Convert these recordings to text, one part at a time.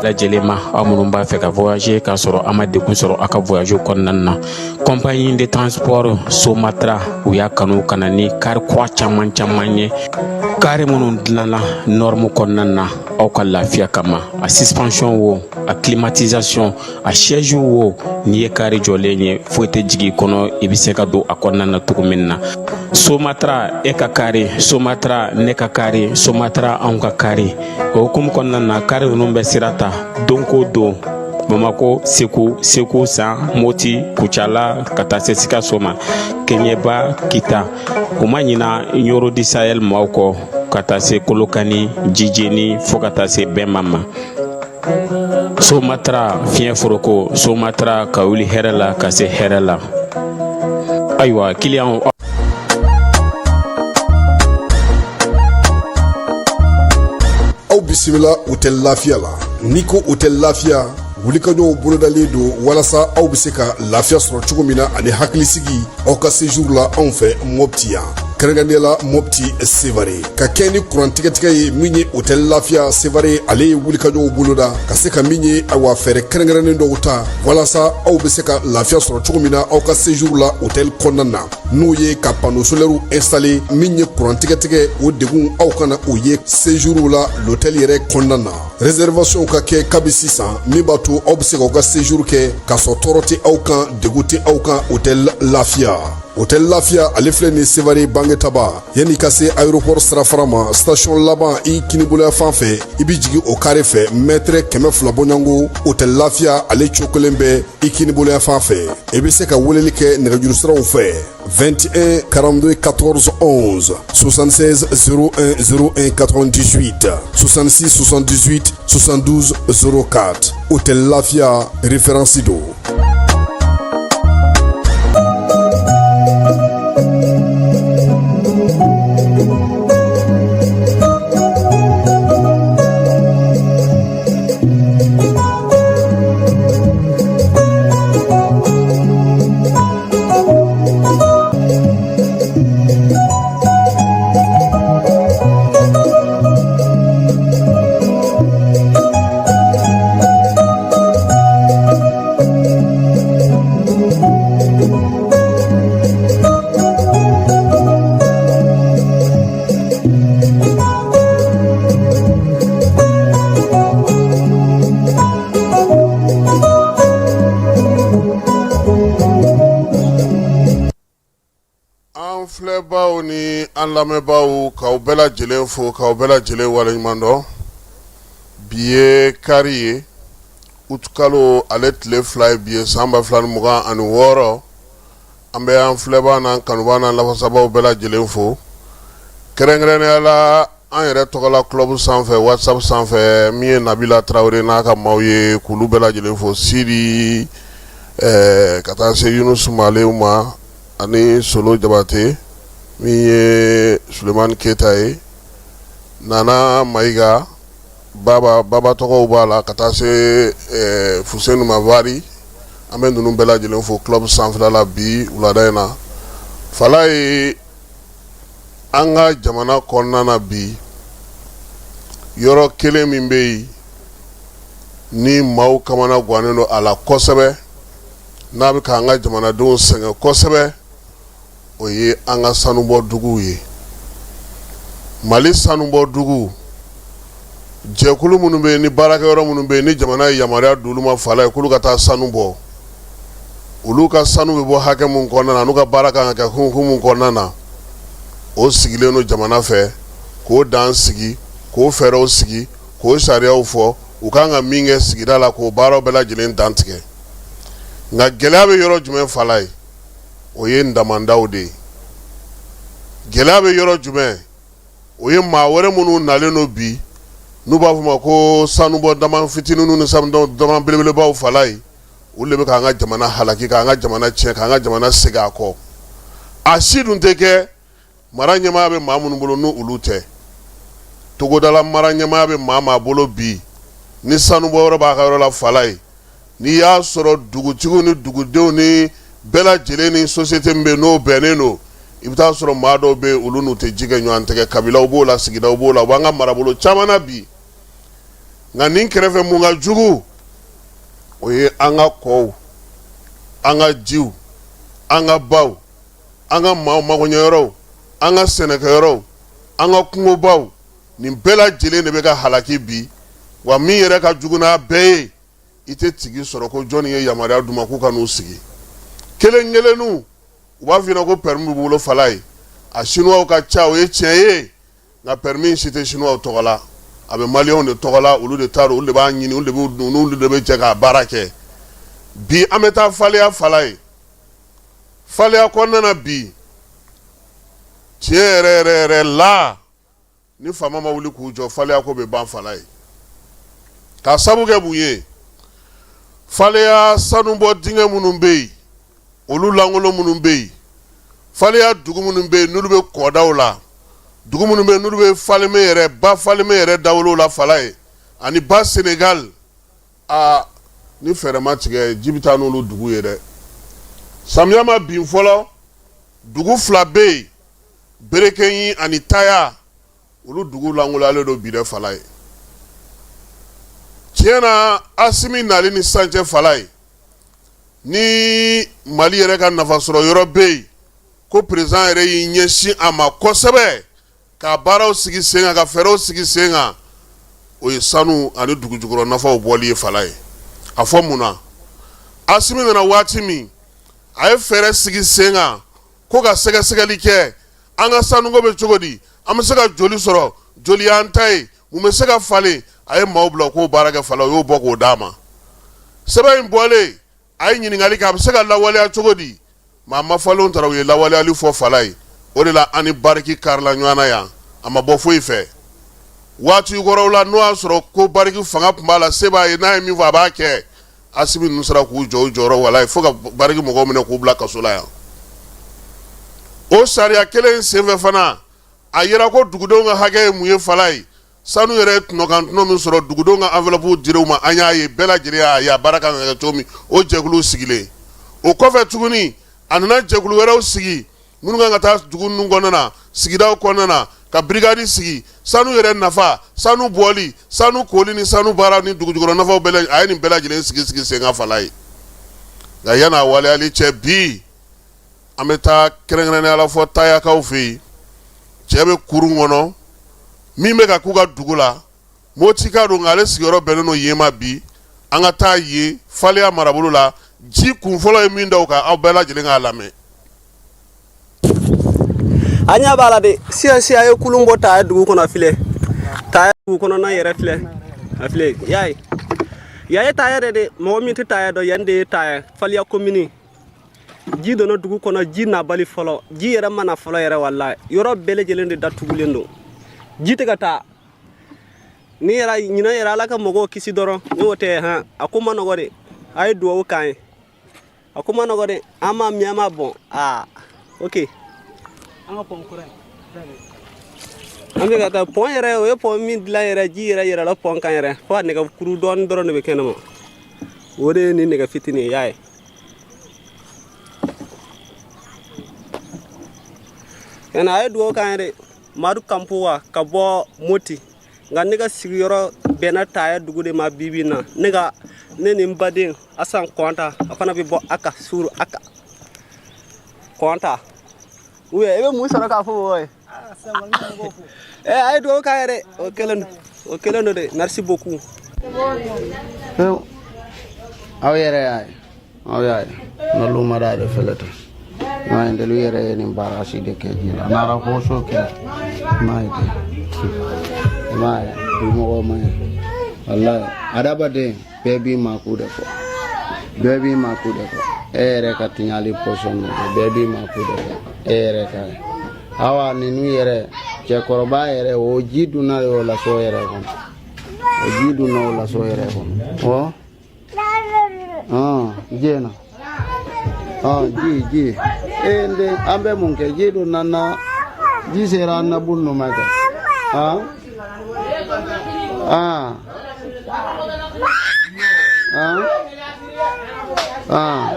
lajɛlen ma, aw minnu b'a fɛ ka voyager k'a sɔrɔ a ma degun sɔrɔ aw ka voyage kɔnɔna na. Compagnie de transport Somatra, u y'a kanu ka na ni kari kura caman caman ye, kari minnu dilanna norme kɔnɔna na aw ka lafiya kama. A suspension wo, a climatisation, a siège wo, n'i ye kari jɔlen ye, foyi tɛ jigin i kɔnɔ, i bɛ se ka don a kɔnɔna na cogo min na. Somatra, e ka kari Somatra, ne ka kari Somatra, anw ka kari. O hukumu kɔnɔna na, kari ninnu bɛ sira ta don ko don Bamako, Segu, Segu San, Moti, Kucala, ka taa se Sikaso ma, Keɲeba, Kita. U ma ɲina Ɲoro du Sahel maaw kɔ, ka taa se Kolokani, Jijeni, fo ka taa se Bɛnma ma. Somatra fiɲɛ foroko, Somatra ka wuli hɛrɛ la ka se hɛrɛ la. Ayiwa kiliyanw, aw bisimila Hôtel Lafiya la. N'i ko Hôtel Lafiya, wulikajɔw bolodalen don walasa aw bɛ se ka lafiya sɔrɔ cogo min na ani hakilisigi aw ka séjour la anw fɛ Mopti yan, kɛrɛnkɛrɛnnenya la Mopti Sevare. Ka kɛ ni kuran tigɛtigɛ ye, min ye Hôtel Lafiya Sevare, ale ye wulikajɔw boloda ka se ka min ye, awa, fɛɛrɛ kɛrɛnkɛrɛnnen dɔw ta walasa aw bɛ se ka lafiya sɔrɔ cogo min na aw ka séjour la hôtel kɔnɔna na, n'o ye ka panneau solaire installer. Min ye kuran tigɛtigɛ, o degun aw kana o ye séjour la l'hôtel yɛrɛ kɔnɔna na. Réservation ka kɛ kabi sisan, min b'a to aw bɛ se k'aw ka séjour kɛ k'a sɔrɔ tɔɔrɔ tɛ aw kan, degun tɛ aw kan. Hôtel Lafiya, Hôtel Lafiya, ale filɛ nin Sevare Bangetaba, yanni ka se aéroport sirafara ma, station laban i kiniboloya fan fɛ, i bɛ jigin o kare fɛ, mètre 200 bɔɲɔgɔnko, Hôtel Lafiya ale cokolen bɛ i kiniboloya fan fɛ. I bɛ se ka weleli kɛ nɛgɛjuru siraw fɛ: 21 42 14 11, 76 01 01 98, 66 78 72 04. Hôtel Lafiya, référence don. An filɛbaw ni an lamɛnbaaw, k'aw bɛɛ lajɛlen fo, k'aw bɛɛ lajɛlen waleɲuman dɔn. Bi ye kari ye, utikalo ale tile 2 ye bi ye, san 2026. An bɛ an filɛbaa n'an kanubaa n'an lafasabaaw bɛɛ lajɛlen fo, kɛrɛnkɛrɛnnenya la an yɛrɛ tɔgɔla club sanfɛ, WhatsApp sanfɛ, min ye Nabila Tarawele n'a ka maaw ye, k'olu bɛɛ lajɛlen fo, Sidi ka taa se Yunus Malew ma ani Solo Jabate, min ye Sulemani Keyita ye, Nana Mayiga, Baba Baba tɔgɔw b'a la, ka taa se Fuseni Mavari. An bɛ ninnu bɛɛ lajɛlen fo club sanfɛla la bi wulada in na. Falaye, an ka jamana kɔnɔna na bi, yɔrɔ kelen min bɛ yen ni maaw kamana gannen don a la kosɛbɛ, n'a bɛ k'an ka jamanadenw sɛgɛn kosɛbɛ, o ye an ka sanubɔduguw ye. Mali sanubɔdugu jɛkulu minnu bɛ yen ni baarakɛyɔrɔ minnu bɛ yen ni jamana ye yamaruya d'olu ma, Falaye, k'olu ka taa sanu bɔ, olu ka sanu bɛ bɔ hakɛ min kɔnɔna na, n'u ka baara kan ka kɛ hukumu kɔnɔna na, o sigilen don jamana fɛ k'o dan sigi, k'o fɛɛrɛw sigi, k'o sariyaw fɔ, u kan ka min kɛ sigida la, k'o baaraw bɛɛ lajɛlen dantigɛ. Nka gɛlɛya bɛ yɔrɔ jumɛn, Falaye? O ye damandaw de ye. Gɛlɛya bɛ yɔrɔ jumɛn? O ye maa wɛrɛ minnu nalen don bi, n'u b'a fɔ ma ko sanubɔ dama fitininw ni sanu dama belebelebaw, Falaye, olu de bɛ k'an ka jamana halaki, k'an ka jamana tiɲɛ, k'an ka jamana segin a kɔ. A si dun tɛ kɛ mara ɲɛmaaya bɛ maa minnu bolo, n'u olu tɛ. Togodala mara ɲɛmaaya bɛ maa maa bolo bi, ni sanubɔyɔrɔ b'a ka yɔrɔ la, Falaye, n'i y'a sɔrɔ dugutigiw ni dugudenw ni bɛɛ lajɛlen ni société min bɛ yen, n'o bɛnnen don, i bɛ taa sɔrɔ maa dɔw bɛ yen, olu n'u tɛ ji kɛ ɲɔgɔn tɛgɛ. Kabilaw b'o la, sigidaw b'o la, u b'an ka marabolo caman na bi. Nka nin kɛrɛfɛ mun ka jugu, o ye an ka kɔw, an ka jiw, an ka baw, an ka maaw magoɲɛyɔrɔw, an ka sɛnɛkɛyɔrɔw, an ka kungobaw, nin bɛɛ lajɛlen de bɛ ka halaki bi. Wa min yɛrɛ ka jugu n'a bɛɛ ye, i tɛ tigi sɔrɔ ko jɔnni ye yamaruya d'u ma k'u ka n'u sigi. Kelen kelenninw, u b'a f'i ɲɛna ko permis b'u bolo Falaye. A sinuwaw ka ca, o ye tiɲɛ ye, nka permis si tɛ sinuwaw tɔgɔ la, a bɛ maliyɛnw de tɔgɔ la. Olu de ta don, olu de b'a ɲini, olu de b'u dun, n'olu de bɛ jɛ k'a baara kɛ. Bi an bɛ taa Faleya Falaye. Faleya kɔnɔna na bi, tiɲɛ yɛrɛ yɛrɛ yɛrɛ la, ni faama ma wuli k'u jɔ, Faleya ko bɛ ban Falaye. K'a sabu kɛ mun ye? Faleya sanubɔ dingɛ minnu bɛ yen, olu lankolon minnu bɛ yen, Faleya dugu minnu bɛ yen n'olu bɛ kɔdaw la, dugu minnu bɛ yen n'olu bɛ Falémé yɛrɛ, ba Falémé yɛrɛ dawolo la Falaye ani ba Senegal, aa, ni fɛɛrɛ ma tigɛ, ji bɛ taa n'olu dugu ye dɛ. Samiya ma bin fɔlɔ, dugu fila bɛ yen, Berekeɲi ani Taya, olu dugu lankolonyalen don bi dɛ Falaye. Tiɲɛ na, Asimi nali ni sisan cɛ Falaye, ni Mali yɛrɛ ka nafa sɔrɔ yɔrɔ bɛ yen ko président yɛrɛ y'i ɲɛsin a ma kosɛbɛ ka baaraw sigi sen kan, ka fɛɛrɛw sigi sen kan, o ye sanu ani dugujukɔrɔ nafaw bɔli ye Falaye. A fɔ mun na? Asimi nana waati min, a ye fɛɛrɛ sigi sen kan ko ka sɛgɛsɛgɛli kɛ, an ka sanuko bɛ cogo di, an bɛ se ka joli sɔrɔ, joli y'an ta ye, mun bɛ se ka falen. A ye maaw bila k'o baara kɛ Falaye, o y'o bɔ k'o d'a ma. Sɛbɛn in bɔlen, a ye ɲininkali kɛ, a bɛ se ka lawaleya cogo di? Maa mafalenw taara, u ye lawaleyali fɔ Falaye. O de la an ni Bariki karila ɲɔgɔn na yan. A ma bɔ foyi fɛ. Waati kɔrɔw la, n'o y'a sɔrɔ ko Bariki fanga tun b'a la, se b'a ye, n'a ye min fɔ a b'a kɛ, Asimi ninnu sera k'u jɔ u jɔyɔrɔ walayi fo ka Bariki mɔgɔw minɛ k'u bila kaso la yan. O sariya kelen in senfɛ fana, a yira ko dugudenw ka hakɛ ye mun ye Falaye. Sanu yɛrɛ ye tɔnɔkan tɔnɔ min sɔrɔ, dugudenw ka enveloppe dir'u ma, an y'a ye, bɛɛ lajɛlen y'a ye a baara kan ka kɛ cogo min, o jɛkuluw sigilen. O kɔfɛ tuguni, a nana jɛkulu wɛrɛw sigi minnu kan ka taa dugu ninnu kɔnɔna na, sigidaw kɔnɔna na, ka brigade sigi. Sanu yɛrɛ nafa, sanu bɔli, sanu koli ni sanu baara ni dugujukɔrɔ nafaw bɛɛ, a ye nin bɛɛ lajɛlen sigi sigi sen kan Falaye. Nka yan'a waleyali cɛ, bi an bɛ taa kɛrɛnkɛrɛnnenya la fɔ Tayakaw fɛ yen. Cɛ bɛ kurun kɔnɔ min bɛ ka k'u ka dugu la, Motika don, nka ale sigiyɔrɔ bɛnnen don yen ma. Bi an ka taa yen Faleya marabolo la, ji kun fɔlɔ ye min da u kan, aw bɛɛ lajɛlen k'a lamɛn. A ɲɛ b'a la de, sisan sisan a ye kulun bɔ Taya dugu kɔnɔ filɛ, Taya dugu kɔnɔna yɛrɛ filɛ, a filɛ, y'a ye, yan ye Taya yɛrɛ de. Mɔgɔ min tɛ Taya dɔn, yan de ye Taya, Faleya komini. Ji donna dugu kɔnɔ, ji nabali fɔlɔ, ji yɛrɛ ma na fɔlɔ yɛrɛ walayi. Yɔrɔ bɛɛ lajɛlen de datugulen don, ji tɛ ka taa. Ni yɛrɛ ɲinan yɛrɛ, Ala ka mɔgɔw kisi dɔrɔn, ni o tɛ han, a ko ma nɔgɔ de. A ye dugawu k'an ye, a ko ma nɔgɔ de. An ma min, an ma bɔn. Aa, ok, an ka pɔn kura an bɛ ka taa pɔn yɛrɛ, o ye pɔn min dilan yɛrɛ, ji yɛrɛ yɛlɛla pɔn kan yɛrɛ, fo a nɛgɛ kuru dɔɔnin dɔrɔn de bɛ kɛnɛma. O de ye nin nɛgɛ fitinin ye, y'a ye. Kana a ye dugawu k'an ye dɛ. Madu Kanpuwa ka bɔ Moti, nka ne ka sigiyɔrɔ bɛnna Taya dugu de ma bi bi in na. Ne ka ne ni n baden Asan Kɔnta, a fana bɛ bɔ Aka Suru, Aka Kɔnta. Ou bien i bɛ mun sɔrɔ k'a fɔ mɔgɔw ye? A ye dugawu k'an ye dɛ. O kelen don, o kelen don dɛ. Merci beaucoup. Aw yɛrɛ y'a ye, aw y'a ye, n'olu ma da de fɛlɛ tɛ n'a ye ndelu yɛrɛ ye nin baara si de kɛ ji la nara ko so kɛ m'a ye ten, i m'a ye bi mɔgɔ ma ye wallahi. Adamaden bɛɛ b'i mako de fɔ, bɛɛ b'i mako de fɔ. E yɛrɛ ka tiɲali pɔsɔn de bɛɛ b'i mako de fɔ e yɛrɛ ka ye. Awa, ninnu yɛrɛ cɛkɔrɔba yɛrɛ, o ji donna o la so yɛrɛ kɔnɔ, o ji donna o la so yɛrɛ kɔnɔ. Ɔ jena ji ji e nde an bɛ mun kɛ? Ji donna na, ji sera an na bunnu ma kɛ. Ah ah ah ah ah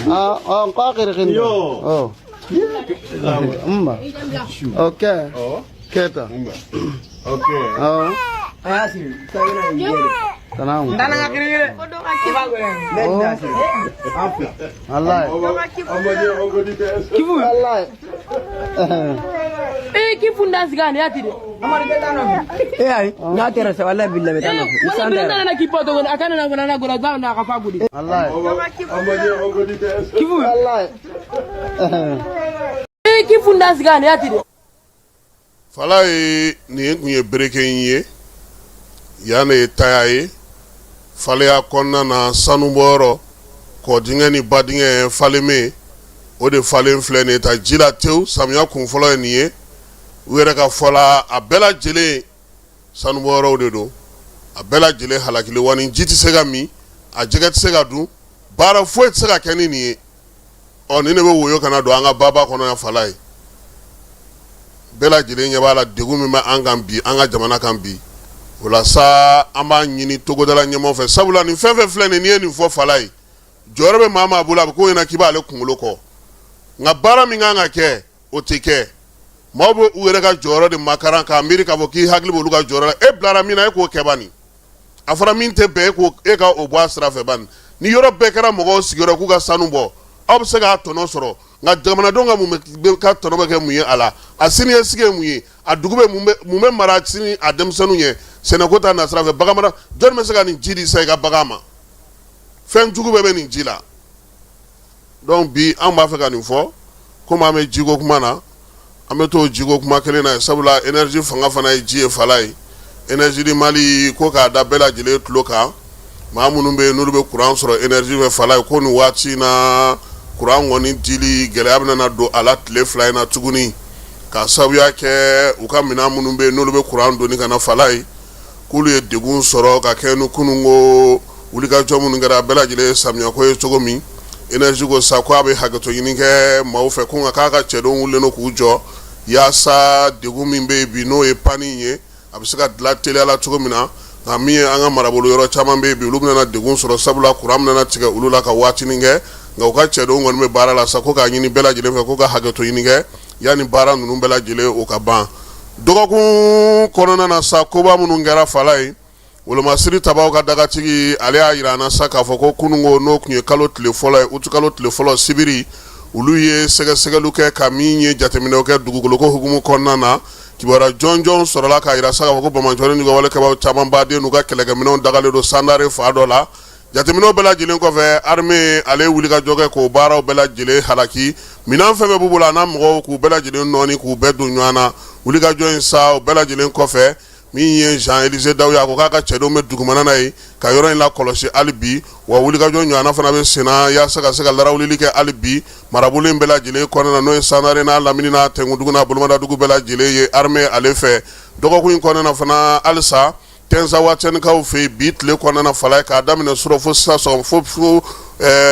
ah ko khir oh mba ok keta. Awɔ. Salamu. Oh. Wallahi. Wallahi. Eh, ki funda sigani yati de. Eh ay, n'a tɛrɛ sa wallahi billahi bɛ taa nɔfɛ. Eh, wala bi na ki poto gona akana na gona na gona ba na ka fa gudi. Wallahi. Wallahi. Eh, ki funda sigani yati de. Falaye, nin tun ye bereke in ye, yan de ye taya ye faleya kɔnɔna na, sanubɔyɔrɔ, kɔdingɛ ni badingɛ Falémé, o de falen filɛ nin ye ta ji la tewu. Samiya kun fɔlɔ ye nin ye. U yɛrɛ ka fɔ la, a bɛɛ lajɛlen sanubɔyɔrɔw de don, a bɛɛ lajɛlen halakili wa nin ji tɛ se ka min, a jɛgɛ tɛ se ka dun, baara foyi tɛ se ka kɛ ni nin ye. Ɔ, nin de bɛ woyo ka na don an ka baba kɔnɔ yan. Falaye, bɛɛ lajɛlen ɲɛ b'a la, degun min bɛ an kan bi, an ka jamana kan bi. O la sa, an b'a ɲini togodala ɲɛmaaw fɛ, sabula nin fɛn fɛn filɛ nin, n'i ye nin fɔ Falaye, jɔyɔrɔ bɛ maa maa bolo, a bɛ k'o ɲɛna k'i b'ale kunkolo kɔ, nka baara min kan ka kɛ, o tɛ kɛ. Maaw bɛ u yɛrɛ ka jɔyɔrɔ de makaran k'a miiri k'a fɔ k'i hakili b'olu ka jɔyɔrɔ la. E bilara min na, e k'o kɛ bani. A fɔra min tɛ bɛn, e ko e ka o bɔ a sira fɛ bani. Ni yɔrɔ bɛɛ kɛra mɔgɔw sigiyɔrɔ k'u ka sanu bɔ, aw bɛ se k'a tɔnɔ sɔrɔ, nka jamanadenw ka mun bɛ ka tɔnɔ bɛ kɛ mun ye a la? A siniɲɛsigi ye mun ye? A dugu bɛ mun bɛ mara sini a denmisɛnninw ye? Sɛnɛko ta nasira fɛ, bagan mara, jɔnni bɛ se ka nin ji di sisan i ka bagan ma? Fɛn jugu bɛɛ bɛ nin ji la. Donc bi an b'a fɛ ka nin fɔ, komi an bɛ jiko kuma na, an bɛ to jiko kuma kelen na ye, sabula énergie fanga fana ye ji ye. Falaye, Énergie du Mali ko k'a da bɛɛ lajɛlen tulo kan, maa minnu bɛ yen n'olu bɛ kuran sɔrɔ énergie fɛ, Falaye, ko nin waati in na, kuran kɔni dili gɛlɛya bɛna na don a la tile 2 in na tuguni, k'a sababuya kɛ u ka minɛn minnu bɛ yen n'olu bɛ kuran doni ka na. Falaye, k'olu ye degun sɔrɔ ka kɛ ni kununko wulikajɔ minnu kɛra, bɛɛ lajɛlen ye samiyako ye cogo min. Énergie ko sa ko a bɛ hakɛto ɲini kɛ maaw fɛ, ko nka k'a ka cɛdenw wulilen don k'u jɔ yaasa degun min bɛ yen bi, n'o ye panne ye, a bɛ se ka dilan teliya la cogo min na. Nka min ye an ka marabolo yɔrɔ caman bɛ yen bi, olu bɛna degun sɔrɔ, sabula kuran bɛna tigɛ olu la ka waatinin kɛ, nka u ka cɛdenw kɔni bɛ baara la sa. Ko k'a ɲini bɛɛ lajɛlen fɛ ko ka hakɛto ɲini kɛ yanni baara ninnu bɛɛ lajɛlen o ka ban. Dɔgɔkun kɔnɔna na sa, koba minnu kɛra, Falaye, wolomasiri tabaw ka dagatigi, ale y'a jira an na sa k'a fɔ ko kununko, n'o tun ye kalo tile fɔlɔ ye, uti kalo tile fɔlɔ, sibiri, olu ye sɛgɛsɛgɛliw kɛ ka min ye jateminɛw kɛ dugukoloko hukumu kɔnɔna na. Kibaruya jɔnjɔn sɔrɔla k'a jira sa k'a fɔ ko banbaanciwale n'u ka walekɛbaaw caman baden n'u ka kɛlɛkɛminɛnw dagalen don Sandare fan dɔ la. Jateminɛw bɛɛ lajɛlen kɔfɛ, armée ale ye wulikajɔ kɛ k'o baaraw bɛɛ lajɛlen halaki. Minɛn fɛn bɛɛ b'u bolo, a n'a mɔgɔw, k'u bɛɛ lajɛlen nɔɔni, k'u bɛɛ don ɲɔgɔn na. Wulikajɔ in sa, o bɛɛ lajɛlen kɔfɛ, min ye Jean Élisée Dao ye, a ko k'a ka cɛdenw bɛ dugumana na yen ka yɔrɔ in lakɔlɔsi hali bi, wa wulikajɔ ɲɔgɔnna fana bɛ senna yaasa ka se ka larawulili kɛ hali bi marabolo in bɛɛ lajɛlen kɔnɔna na, n'o ye Sandare n'a lamini n'a Tɛnkundugu n'a Bolomadadugu bɛɛ lajɛlen ye armée ale fɛ. Dɔgɔkun in kɔnɔna na fana, halisa Tinzawatɛnikaw fɛ yen, bi tile kɔnɔna na, Falaye, k'a daminɛ surɔ fo sisan sɔgɔma fo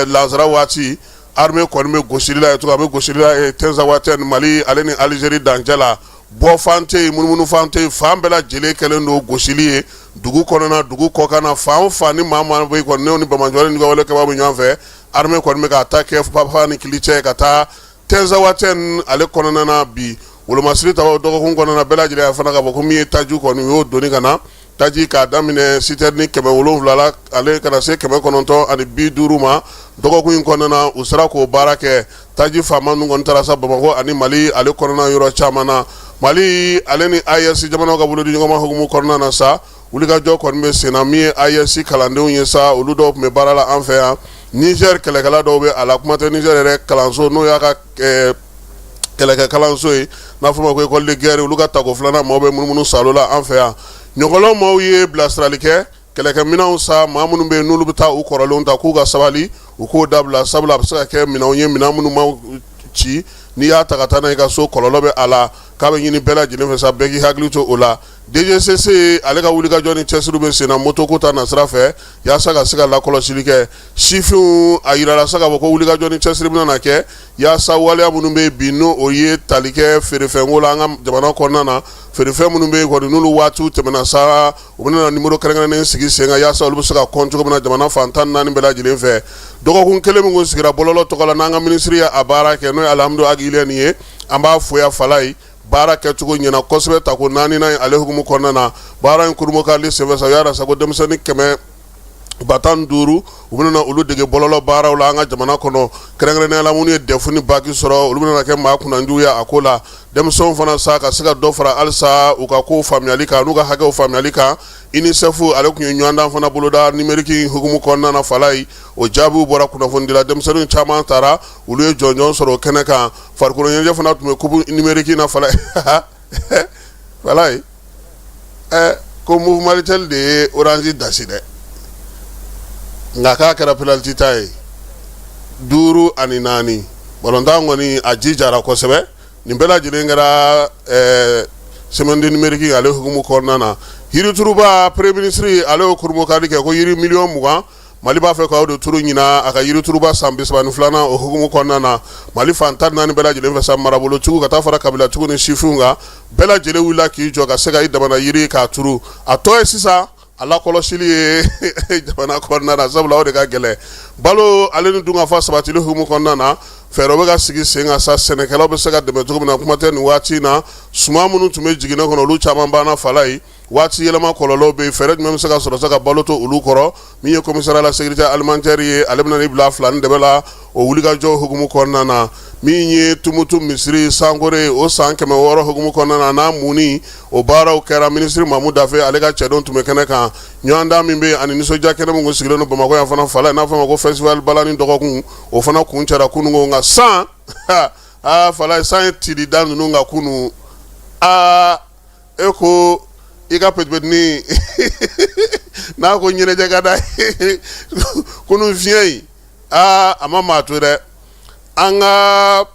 lansara waati, armée kɔni bɛ gosili la yen cogo, a bɛ gosili la Tinzawatɛn, Mali ale ni Algérie dancɛ la. Bɔfan tɛ yen, munumunufan tɛ yen, fan bɛɛ lajɛlen kɛlen don gosili ye, dugu kɔnɔna, dugu kɔkan na, fan o fan ni maa maa bɛ yen kɔni, n'o ni banbaanciwale ni walekɛbaaw bɛ ɲɔgɔn fɛ, armée kɔni bɛ k'a ta kɛ fa ni kili cɛ ka taa Tinzawatɛn ale kɔnɔna na bi. Wolomasiri tabaw, dɔgɔkun kɔnɔna bɛɛ lajɛlen y'a fana k'a fɔ ko min ye taji kɔni, u y'o doni ka na, taji k'a daminɛ citerne 700 la ale ka na se 950 ma. Dɔgɔkun in kɔnɔna na, u sera k'o baara kɛ. Taji faama ninnu kɔni taara sa Bamakɔ ani Mali ale kɔnɔna yɔrɔ caman na. Mali ale ni AES jamanaw ka bolodiɲɔgɔnma hukumu kɔnɔna na sa, wulikajɔ kɔni bɛ senna. Min ye AES kalandenw ye sa, olu dɔw tun bɛ baara la an fɛ yan. Niger kɛlɛkɛla dɔw bɛ a la, kuma tɛ Niger yɛrɛ kalanso, n'o y'a ka kɛlɛkɛ kalanso ye, n'a fɔ ma ko école de guerre, olu ka tako filanan maaw bɛ munumunu salo la an fɛ yan. Ɲɔgɔlɔn maaw ye bilasirali kɛ kɛlɛkɛminɛnw sa, maa minnu bɛ yen n'olu bɛ taa u kɔrɔlenw ta, k'u ka sabali, u k'o dabila, sabula a bɛ se ka kɛ minɛnw ye, minɛn minnu ma ci, n'i y'a ta ka taa n'a ye i ka so, kɔlɔlɔ bɛ a la. K'a bɛ ɲini bɛɛ lajɛlen fɛ sa, bɛɛ k'i hakili to o la. DGCC ale ka wulikajɔ ni cɛsiri bɛ senna motoko ta nasira fɛ yaasa ka se ka lakɔlɔsili kɛ sifinw. A yirala sa k'a fɔ ko wulikajɔ ni cɛsiri bɛna na kɛ yaasa waleya minnu bɛ bi, n'o o ye tali kɛ feerefɛnko la an ka jamana kɔnɔna na, feerefɛn minnu bɛ yen kɔni n'olu waatiw tɛmɛna sa, u bɛna na nimoro kɛrɛnkɛrɛnnen sigi sen kan yaasa olu bɛ se ka kɔn cogo min na jamana fan 14 bɛɛ lajɛlen fɛ. Dɔgɔkun kelen min kun sigira bɔlɔlɔ tɔgɔ la, n'an ka minisiri ye a baara kɛ, n'o ye Alihamudu Agi Iliyɛni ye, an b'a fo yan Falaye. Baara kɛcogo ɲɛna kosɛbɛ tako naaninan ye ale hukumu kɔnɔna na. Baara in kurunbonkarili senfɛ sa, u y'a jira sa ko denmisɛnnin 115, u bɛna olu dege bɔlɔlɔ baaraw la an ka jamana kɔnɔ, kɛrɛnkɛrɛnnenya la minnu ye DEF ni bac sɔrɔ, olu bɛna kɛ maa kunnandiw ye a ko la. Denmisɛnw fana sa, ka se ka dɔ fara halisa u ka kow faamuyali kan n'u ka hakɛw faamuyali kan. UNICEF ale tun ye ɲɔgɔndan fana boloda numérique hukumu kɔnɔna na Falayi. O jaabiw bɔra, kunnafonidila denmisɛnnin caman taara, olu ye jɔnjɔn sɔrɔ o kɛnɛ kan. Farikolo ɲɛnajɛ fana tun bɛ coupe numérique na Falayi. Falayi, ko Moov Malitel de ye Orange dasi dɛ, nka k'a kɛra penalty ta ye, 5-4. Balontan kɔni a ji jara kosɛbɛ. Nin bɛɛ lajɛlen kɛra semaine du numérique ale hukumu kɔnɔna na. Yirituruba, premier ministre ale y'o kurunbonkari kɛ ko yiri miliyɔn 20, Mali b'a fɛ k'o de turu ɲinan a ka yirituruba san 32nan o hukumu kɔnɔna na. Mali fan 14 bɛɛ lajɛlen fɛ sa, marabolotigiw ka taa fara kabilatigiw ni sifinw kan, bɛɛ lajɛlen wulila k'i jɔ ka se ka i damana yiri k'a turu. A tɔ ye sisan a lakɔlɔsili ye jamana kɔnɔna na, sabula o de ka gɛlɛn. Balo ale ni dunkafa sabatili hukumu kɔnɔna na, fɛɛrɛ bɛ ka sigi sen kan sa, sɛnɛkɛlaw bɛ se ka dɛmɛ cogo min na. Kuma tɛ nin waati in na, suman minnu tun bɛ jiginɛ kɔnɔ, olu caman banna Falayi. Waati yɛlɛma kɔlɔlɔw bɛ yen, fɛɛrɛ jumɛn bɛ se ka sɔrɔ sa ka balo to olu kɔrɔ? Min ye commissaire à la sécurité alimentaire ye, ale bɛna n'i bila fila ni dɛmɛ la o wulikajɔ hukumu kɔnɔna na. Min ye Tumutu misiri Sankore, o san 600 hukumu kɔnɔna na n'a munni, o baaraw kɛra. Minisiri Mamu Dafe ale ka cɛdenw tun bɛ kɛnɛ kan. Ɲɔgɔndan min bɛ yen ani nisɔndiya kɛnɛ min kun sigilen don Bamakɔ yan fana Falayi, n'a fɔ a ma ko festival balani dɔgɔkun, o fana kuncɛra kununko. Nka san, aa Falayi, san ye tidida ninnu kan kunun. Aa, e ko i ka petipetinin n'a ko ɲɛnajɛ ka da kunun, fiɲɛ in, aa, a ma maa to dɛ. An ka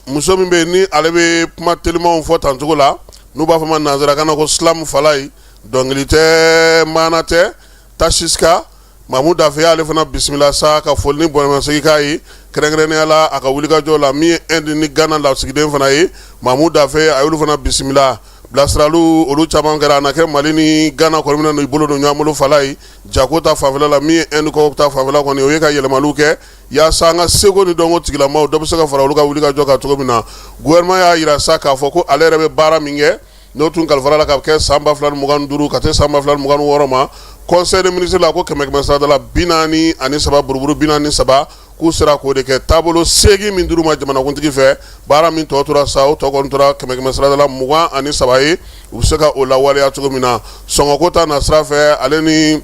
muso min bɛ yen ni ale bɛ kuma telimanw fɔ tancogo la, n'u b'a fɔ ma nanzarakan na ko slam Falayi, dɔnkili tɛ, maana tɛ, Tasiska Mamu Dafe y'ale fana bisimila sa ka foli ni bonyamasegin k'a ye, kɛrɛnkɛrɛnnenya la a ka wulikajɔ la. Min ye Inde ni Gana lasigiden fana ye, Mamu Dafe a y'olu fana bisimila. Bilasiraliw olu caman kɛra, a na kɛ Mali ni Gana kɔni bɛna n'u bolo don ɲɔgɔn bolo Falayi, jago ta fanfɛla la. Min ye Inde ko ta fanfɛla kɔni, o ye ka yɛlɛmaliw kɛ yaasa an ka seko ni dɔnko tigilamaw, dɔ bɛ se ka fara olu ka wulikajɔ kan cogo min na. Gouvernement y'a jira sa k'a fɔ ko ale yɛrɛ bɛ baara min kɛ, n'o tun kalifara la ka kɛ san 2025 ka se san 2026 ma, conseil des ministres la, ko kɛmɛ kɛmɛ sarada la 43 buruburu 43, k'u sera k'o de kɛ. Taabolo 8 min dir'u ma jamanakuntigi fɛ, baara min tɔ tora sa, o tɔ kɔni tora kɛmɛ kɛmɛ sarada la 23 ye, u bɛ se ka o lawaleya cogo min na. Sɔngɔko ta nasira fɛ, ale ni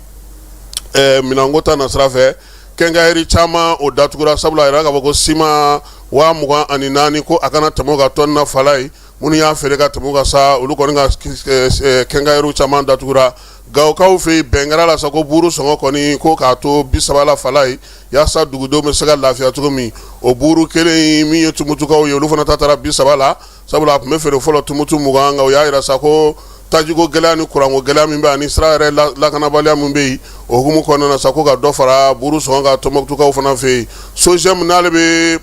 minɛnko ta nasira fɛ, quincaillerie caman o datugura, sabula a yɛrɛ k'a fɔ ko siman 24,000, ko a kana tɛmɛ o kan tɔni na Falayi. Minnu y'a feere ka tɛmɛ o kan sa, olu kɔni ka quincailleriew caman datugura. Gawokaw fɛ yen, bɛn kɛra la sa ko buuru sɔngɔ kɔni, ko k'a to 30 la Falayi, yaasa dugudenw bɛ se ka lafiya cogo min. O buuru kelen min ye Tumutukaw ye, olu fana ta taara 30 la, sabula a tun bɛ feere fɔlɔ Tumutu 20. Nka u y'a jira sa ko tajiko gɛlɛya ni kuranko gɛlɛya min bɛ ani sira yɛrɛ lakanabaliya min bɛ yen, o hukumu kɔnɔna na sa, ko ka dɔ fara buuru sɔngɔ kan Tɔnbukutukaw fana fɛ yen. SOGEM n'ale bɛ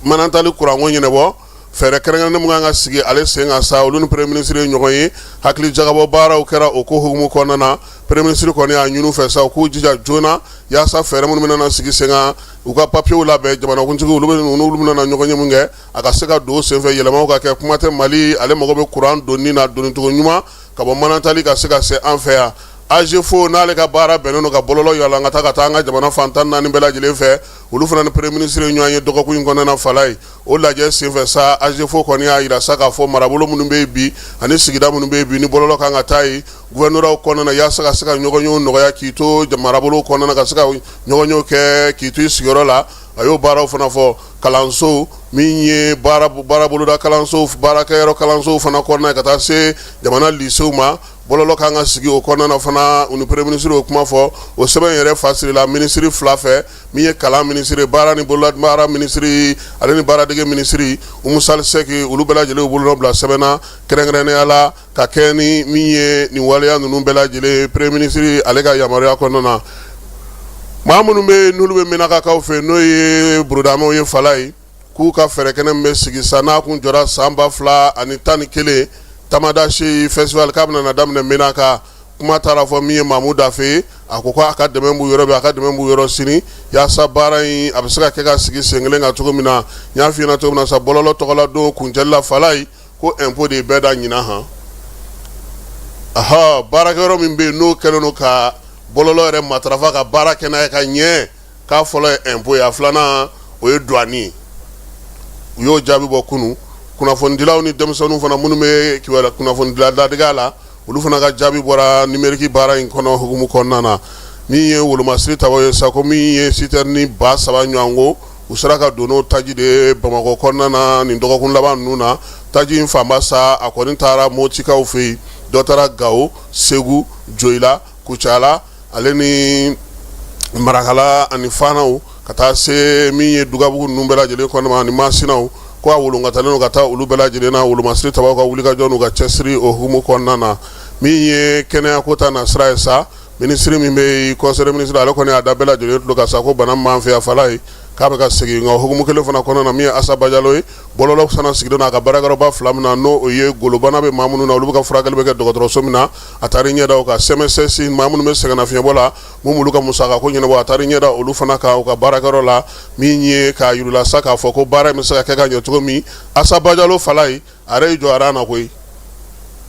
Manantali kuranko ɲɛnabɔ, fɛɛrɛ kɛrɛnkɛrɛnnen min kan ka sigi ale sen kan sa, olu ni premier ministre ye ɲɔgɔn ye. Hakili jagabɔ baaraw kɛra o ko hukumu kɔnɔna na. Premier ministre kɔni y'a ɲini u fɛ sa, u k'u jija joona yaasa fɛɛrɛ minnu bɛna sigi sen kan, u ka papiyew labɛn. Jamanakuntigi, olu bɛ n'olu bɛna ɲɔgɔn ye min kɛ, a ka se ka don senfɛ, yɛlɛmaw ka kɛ. Kuma tɛ, Mali ale mago bɛ kuran donni na, donnicogo ɲuman ka bɔ Manantali ka se ka se an fɛ yan. AGEFAU n'ale ka baara bɛnnen don ka bɔlɔlɔ yala ka taa an ka jamana fan 14 bɛɛ lajɛlen fɛ, olu fana ni premier ministre ye ɲɔgɔn ye dɔgɔkun in kɔnɔna na Falayi. O lajɛ senfɛ sa, AGEFAU kɔni y'a jira sa k'a fɔ marabolo minnu bɛ yen bi ani sigida minnu bɛ yen bi ni bɔlɔlɔ kan ka taa yen gouvernorat kɔnɔna na, yaasa ka se ka ɲɔgɔnyew nɔgɔya k'i to marabolo kɔnɔna na, ka se ka ɲɔgɔnyew kɛ k'i to i sigiyɔrɔ la. A y'o baaraw fana fɔ. Kalanso min ye baaraboloda kalanso, baarakɛyɔrɔ kalansow fana kɔnɔna, ka taa se jamana lycéew ma, bɔlɔlɔ kan ka sigi o kɔnɔna na fana. U ni premier ministre y'o kuma fɔ. O sɛbɛn yɛrɛ fasirila minisiri fila fɛ, min ye kalan minisiri, baara ni bololabaara minisiri ale ni baaradege minisiri Umu Sali Sɛki. Olu bɛɛ lajɛlen bolonɔ bila sɛbɛn na, kɛrɛnkɛrɛnnenya la ka kɛ ni min ye nin waleya ninnu bɛɛ lajɛlen, premier ministre ale ka yamaruya kɔnɔna na. Maa minnu bɛ yen n'olu bɛ Menakakaw fɛ, n'o ye Burudamɛw ye Falayi, k'u ka fɛɛrɛ kɛnɛ min bɛ sigi sa, n'a kun jɔra san 2011, Tamadasi festival, k'a bɛna na daminɛ Menaka. Kuma taara fɔ min ye Mamu Dafe ye, a ko a ka dɛmɛ b'u yɔrɔ bi, a ka dɛmɛ b'u yɔrɔ sini, yaasa baara in a bɛ se ka kɛ ka sigi sen kelen kan cogo min na. N y'a f'i ɲɛna cogo min na sa, bɔlɔlɔ tɔgɔla don kuncɛli la, Falayi ko impôt de ye bɛɛ da ɲinan han. Aha, baarakɛyɔrɔ min bɛ yen n'o kɛlen don ka bɔlɔlɔ yɛrɛ matarafa ka baara kɛ n'a ye ka ɲɛ, k'a fɔlɔ ye impôt ye, a filanan o ye douane ye. U y'o jaabi bɔ kunun. Kunnafonidilaw ni denmisɛnninw fana minnu bɛ kibaruya kunnafonidila ladege la, olu fana ka jaabi bɔra numérique baara in kɔnɔ hukumu kɔnɔna na. Min ye wolomasiri tabaw ye sa, ko min ye citerne 3000 ɲɔgɔn ko u sera ka don n'o taji de ye Bamakɔ kɔnɔna na nin dɔgɔkun laban ninnu na. Taji in fanba sa, a kɔni taara Motikaw fɛ yen, dɔ taara Gawo, Segu, Joyila, Kucala, ale ni Marakala ani Fanaw, ka taa se min ye Dugabugu ninnu bɛɛ lajɛlen kɔnɔ ma ani Masinaw, ko a wolonkatalen don ka taa olu bɛɛ lajɛlen na. Wolomasiri tabaw ka wulikajɔ n'u ka cɛsiri o hukumu kɔnɔna na. Min ye kɛnɛyako ta nasira ye sa, minisiri min bɛ conseil des ministres, ale kɔni y'a da bɛɛ lajɛlen tulo kan sa ko bana min b'an fɛ yan, Falayi, k'a bɛ ka segin. Nka o hukumu kelen fana kɔnɔna na, min ye Asa Bajalo ye, bɔlɔlɔ fana sigilen don a ka baarakɛyɔrɔba fila min na, n'o o ye golobana bɛ maa minnu na, olu bɛ ka furakɛli bɛ kɛ dɔgɔtɔrɔso min na, a taara ɲɛ da o kan. CMSS, maa minnu bɛ sɛgɛnnafiɲɛbɔ la, mun b'olu ka musakako ɲɛnabɔ, a taara ɲɛ da olu fana kan u ka baarakɛyɔrɔ la. Min ye k'a yir'u la sa k'a fɔ ko baara in bɛ se ka kɛ ka ɲɛ cogo min, Asa Bajalo, Falayi, a yɛrɛ y'i jɔ aran na koyi.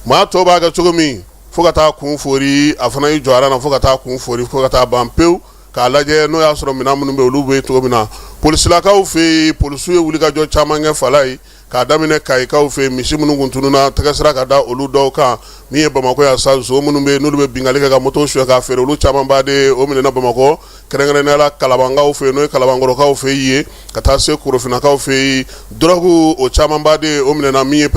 Maa tɔw b'a kɛ cogo min fo ka taa kun fori, a fana y'i jɔ aran na fo ka taa kun fori, fo ka taa ban pewu, k'a lajɛ n'o y'a sɔrɔ minɛn minnu bɛ olu bɛ cogo min na. Polisilakaw fɛ yen, polisiw ye wulikajɔ caman kɛ, Falayi, k'a daminɛ Kayikaw fɛ yen, misi minnu kun tununna, tɛgɛ sera ka da olu dɔw kan. Min ye Bamakɔ yan sa, nson minnu bɛ yen n'olu bɛ binkanni kɛ ka moto suɲɛ k'a feere, olu camanba de o minɛna Bamakɔ, kɛrɛnkɛrɛnnenya la Kalabankaw fɛ yen, n'o ye Kalabankɔrɔkaw fɛ yen, ka taa se Korofinnakaw fɛ yen. Dɔrɔgu o camanba de o minɛna min ye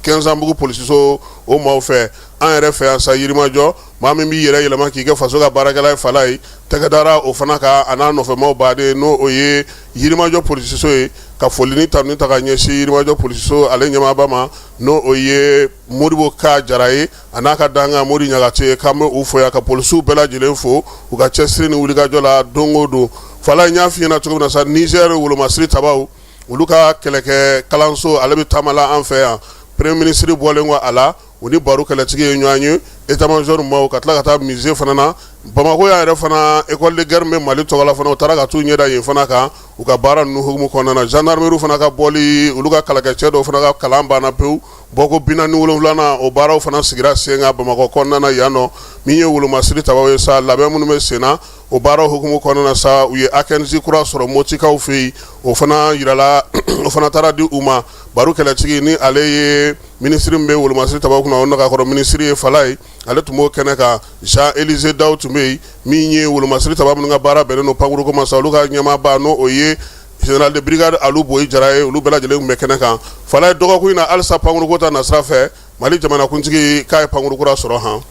Kɛnzanbugu polisiso o maaw fɛ. An yɛrɛ fɛ yan sa, Yirimajɔ, maa min b'i yɛrɛ yɛlɛma k'i kɛ faso ka baarakɛla ye, Falayi, tɛgɛ dara o fana kan, a n'a nɔfɛmaw baden, n'o o ye Yirimajɔ polisiso ye. Ka foli ni tanuni ta ka ɲɛsin Yirimajɔ polisiso ale ɲɛmaaba ma, n'o o ye Modibo Ka Jara ye, a n'a ka dankan Mori Ɲagate, k'an bɛ u fo yan, ka polisiw bɛɛ lajɛlen fo u ka cɛsiri ni wulikajɔ la don o don. Falayi, n y'a f'i ɲɛna cogo min na sa, Niger wolomasiri tabaw, olu ka kɛlɛkɛ kalanso ale bɛ taama la an fɛ yan. Premier ministre bɔlen kɔ a la, u ni baro kɛlɛtigi ye ɲɔgɔn ye, état major maaw, ka tila ka taa musée fana na Bamakɔ yan yɛrɛ fana. École de guerre bɛ Mali tɔgɔ la fana, u taara ka t'u ɲɛda yen fana kan u ka baara ninnu hukumu kɔnɔna na. Gendarmerie fana ka bɔli, olu ka kɛlɛkɛcɛ dɔw fana ka kalan banna pewu, bɔko 47nan o baaraw fana sigira sen kan Bamakɔ kɔnɔna na yan nɔ. Min ye wolomasiri tabaw ye sa, labɛn minnu bɛ sen na o baaraw hukumu kɔnɔna na sa, u ye A15 kura sɔrɔ Motikaw fɛ yen, o fana yirala, o fana taara di u ma. Baro kɛlɛtigi ni ale ye minisiri min bɛ wolomasiri tabaw kunna, o nagakɔrɔ minisiri ye, Falayi, ale tun b'o kɛnɛ kan. Jean Élisée Daw tun bɛ yen. Min ye wolomasiri taba minnu ka baara bɛnnen don pankuruko ma sa, olu ka ɲɛmaaba, n'o o ye général de brigade Alu Boyi Jara ye, olu bɛɛ lajɛlen tun bɛ kɛnɛ kan. Falayi, dɔgɔkun in na halisa, pankuruko ta nasira fɛ, Mali jamanakuntigi k'a ye pankuru kura sɔrɔ han.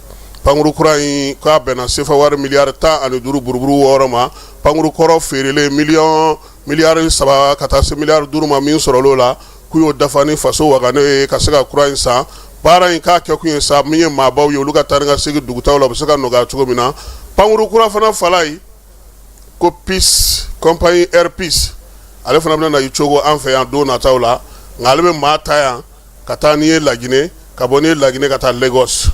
Pankuru kura in k'a bɛnna sefa wari miliyari 15 buruburu 6 ma. Pankuru kɔrɔ feerelen miliyɔn miliyari 3 ka taa se miliyari 5 ma, min sɔrɔl'o la, k'u y'o dafa ni faso wagane ye ka se ka kura in san. Baara in k'a kɛkun ye sa, min ye maabaw ye, olu ka taa ni ka segin dugutaw la, u bɛ se ka nɔgɔya cogo min na. Pankuru kura fana, Falayi, ko Peace compagnie Air Peace, ale fana bɛna na i cogo an fɛ yan don nataw la. Nka ale bɛ maa ta yan ka taa n'i ye Laginɛ, ka bɔ n'i ye Laginɛ ka taa Lagos.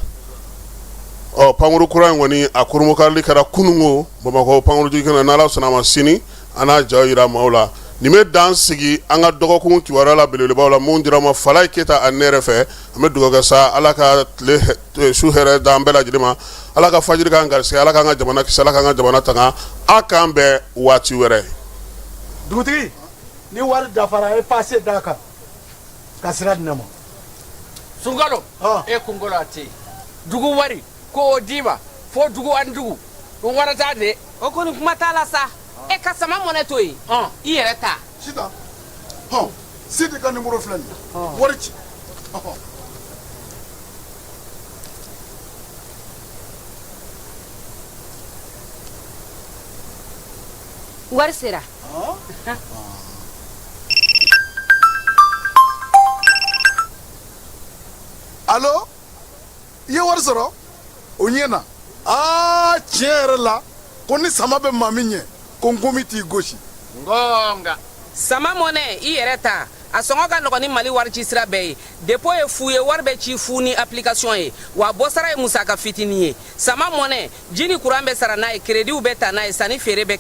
Ɔ, pankuru kura in kɔni, a kurunbonkarili kɛra kununko Bamakɔ pankurujigin kɛnɛ. N'Ala sɔnna a ma, sini an n'a ja jira maaw la. Nin bɛ dan sigi an ka dɔgɔkun kibaruya la belebelebaw la mun dira ma Falayi Keyita ani ne yɛrɛ fɛ. An bɛ dugawu kɛ sa, Ala ka tile su hɛrɛ d'an bɛɛ lajɛlen ma, Ala ka fajiri k'an garisɛgɛ, Ala k'an ka jamana kisi, Ala k'an ka jamana tanga. A k'an bɛn waati wɛrɛ. Dugutigi, ni wari dafara, e pase d'a kan ka sira di ne ma. Sunkalo, e kunkolo a tɛ dugu wari ko o d'i ma fo dugu ani dugu ɗum warata de. O kɔni kuma t'a la sa, e ka sama mɔnɛ to yen, i yɛrɛ ta. Sitan, hɔn, Sidi ka nimoro filɛ nin ye, wari ci. Wari sera. Alo, i ye wari sɔrɔ? O ɲɛna. Aa, tiɲɛ yɛrɛ la, ko ni sama bɛ maa min ɲɛ, ko nkomi t'i gosi. Ngonga. Sama mɔnɛ, i yɛrɛ ta. A sɔngɔ ka nɔgɔn ni Mali wari ci sira bɛɛ ye. Dépôt ye fu ye, wari bɛ ci fu ni application ye, wa bɔsara ye musaka fitinin ye. Sama Money, ji ni kuran bɛ sara n'a ye, créditw bɛ ta n'a ye, sanni feere bɛ kɛ.